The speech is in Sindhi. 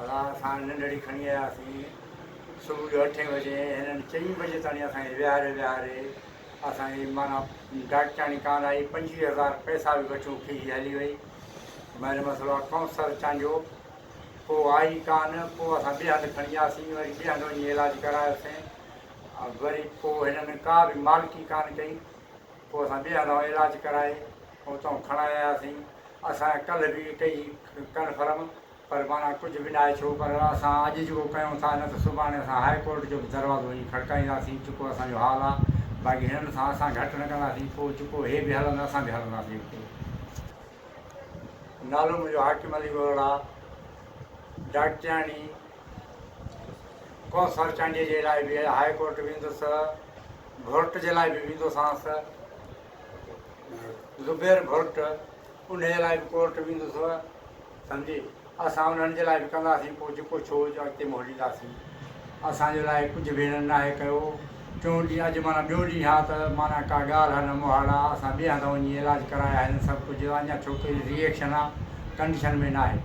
ادا اسان ننڍڙي کڻي آياسين صبح جو اٺين بجي هنن چئين بجي تاڻي اسان کي ويهاري ويهاري اسان جي معنيٰ ڊاڪٽرياڻي ڪانه آئي 25 هزار پئسا به وٺيون کيسي هلي وئي مين مسئلو آ ڪونسر چانڊيو پوء آئي ڪانه پوء اسان ٻئي هنڌ کڻي آياسين وري ٻئي هنڌ وڃي علاج ڪرايوسين وري پوء هنن ڪا به مالڪي ڪانه ڪئي پوء اسان ٻئي هنڌان علاج ڪرائي اتان کڻائي آياسين اسان ڪلهه به ڪئي ڪنفرم پر معنيٰ ڪجهه به ناهي ڇو پر اسان اڄ جيڪو ڪيون ٿا نه ته سڀاڻي اسان هاء ڪورٽ جو به دروازو وڃي کڙڪائينداسين جيڪو اسان جو حال آ باقي هنن سان اسان گهٽ نه ڪنداسين پوء جيڪو هي به هلندا اسان به هلنداسين اڳتي. نالو منهنجو حاڪم علي گولڙا ڊاڪٽرياڻي ڪوثر چانڊيي جي لاء به هاء ڪورٽ ويندس ڀرٽ جي لاء به ويندوسانس زبير ڀرٽ انهيء لاء به ڪورٽ ويندس سمجهي اسان انهن جي لاء به ڪنداسين پوء جيڪو ڇو جو اڳتي منهن ڏينداسين اسان جي لاء ڪجهه به هنن ناهي ڪيو ٽيون ڏينهن اڄ معنيٰ ٻيو ڏينهن آ ته معنيٰ ڪا ڳالهه آ نه مهاڙ آ اسان ٻئي هنڌ وڃي علاج ڪرايا هنن سڀ ڪجهه اڃا ڇوڪري ري ايڪشن آ ڪنڊيشن ۾ ناهي.